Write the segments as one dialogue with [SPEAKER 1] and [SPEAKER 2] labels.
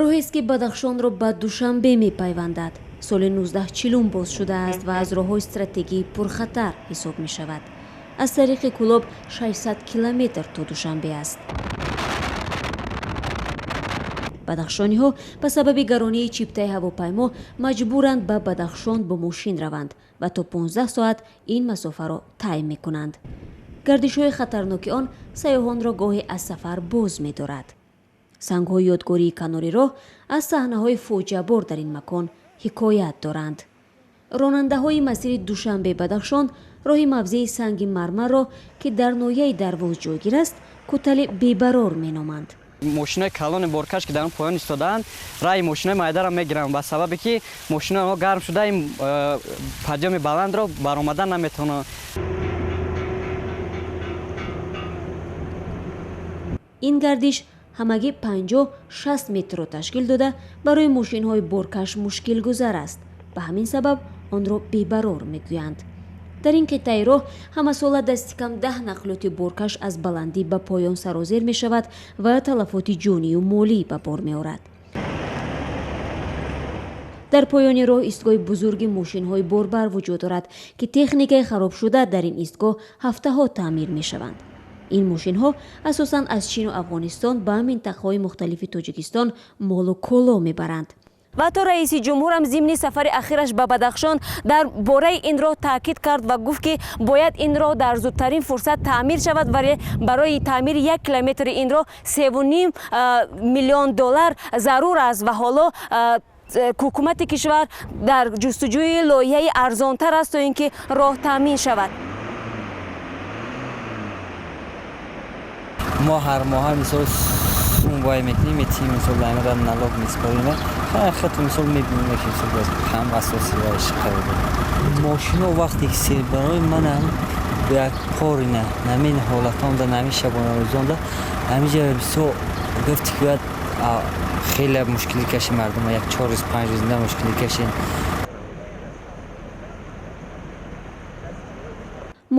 [SPEAKER 1] Роҳест, ки Бадахшонро ба Душанбе мепайвандад. Соли 1940 боз шудааст ва аз роҳҳои стратегии пурхатар ҳисоб мешавад. Аз тариқи Кӯлоб 600 километр то Душанбе аст. Бадахшониҳо ба сабаби гаронии чиптаи ҳавопаймо маҷбуранд ба Бадахшон бо мошин раванд ва то 15 соат ин масофаро тай мекунанд. Гардишҳои хатарноки он сайёҳонро гоҳе аз сафар боз медорад. Сангҳои ёдгории канори роҳ аз саҳнаҳои фоҷиабор дар ин макон ҳикоят доранд. Ронандаҳои масири Душанбе-Бадахшон роҳи мавзеи Санги Мармарро, ки дар ноҳияи Дарвоз ҷойгир аст, кӯтали бебарор меноманд.
[SPEAKER 2] Мошинои калони боркаш, ки дар он поён истодаанд, раи мошинои майдаро мегиранд, ба сабабе ки мошинои онҳо гарм шуда, ин подъёми баландро баромадан наметавонанд.
[SPEAKER 1] Ин гардиш ҳамагӣ 50-60 метрро ташкил дода, барои мошинҳои боркаш мушкилгузар аст. Ба ҳамин сабаб онро бебарор мегӯянд. Дар ин қитъаи роҳ ҳамасола дасти кам 10 нақлиёти боркаш аз баландӣ ба поён сарозер мешавад ва талафоти ҷонию молӣ ба бор меорад. Дар поёни роҳ истгоҳи бузурги мошинҳои борбар вуҷуд дорад, ки техникаи харобшуда дар ин истгоҳ ҳафтаҳо таъмир мешаванд. Ин мошинҳо асосан аз Чину Афғонистон ба минтақаҳои мухталифи Тоҷикистон молу коло мебаранд.
[SPEAKER 3] Ва ҳатто раиси ҷумҳурам зимни сафари ахираш ба Бадахшон дар бораи ин роҳ таъкид кард ва гуфт, ки бояд ин роҳ дар зудтарин фурсат таъмир шавад, вале барои таъмири 1 километри ин роҳ 3,5 миллион доллар зарур аст ва ҳоло ҳукумати кишвар дар ҷустуҷӯи лоиҳаи арзонтар аст, то ин ки роҳ таъмин шавад.
[SPEAKER 4] Мо ҳар моҳа, мисол, сум вай мекунем, метиҳем, мисол, амира налог меспорем. Хато, мисол, мебинем, ки, мисол, ҳам асоси вайш қарор дорем. Мошино вақте ки сер барои манам як порина намин ҳолатонда, нами шабонарӯзонда, ҳамиҷа бисёр гуфти ки бояд хеле мушкилӣ кашем мардума, як 4 рӯз, 5 рӯз зинда мушкилӣ кашем.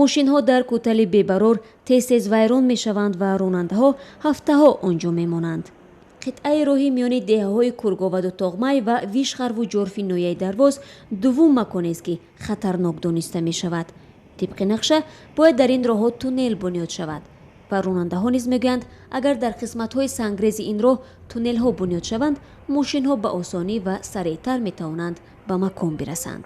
[SPEAKER 1] Мошинҳо дар кӯтали бебарор тез тез вайрон мешаванд ва ронандаҳо ҳафтаҳо он ҷо мемонанд. Қитъаи роҳи миёни деҳаҳои Курговаду Тоғмай ва Вишхарву Ҷорфи ноҳияи Дарвоз дуввум маконест, ки хатарнок дониста мешавад. Тибқи нақша бояд дар ин роҳҳо туннел бунёд шавад ва ронандаҳо низ мегӯянд, агар дар қисматҳои сангрези ин роҳ туннелҳо бунёд шаванд, мошинҳо ба осонӣ ва сареътар метавонанд ба макон бирасанд.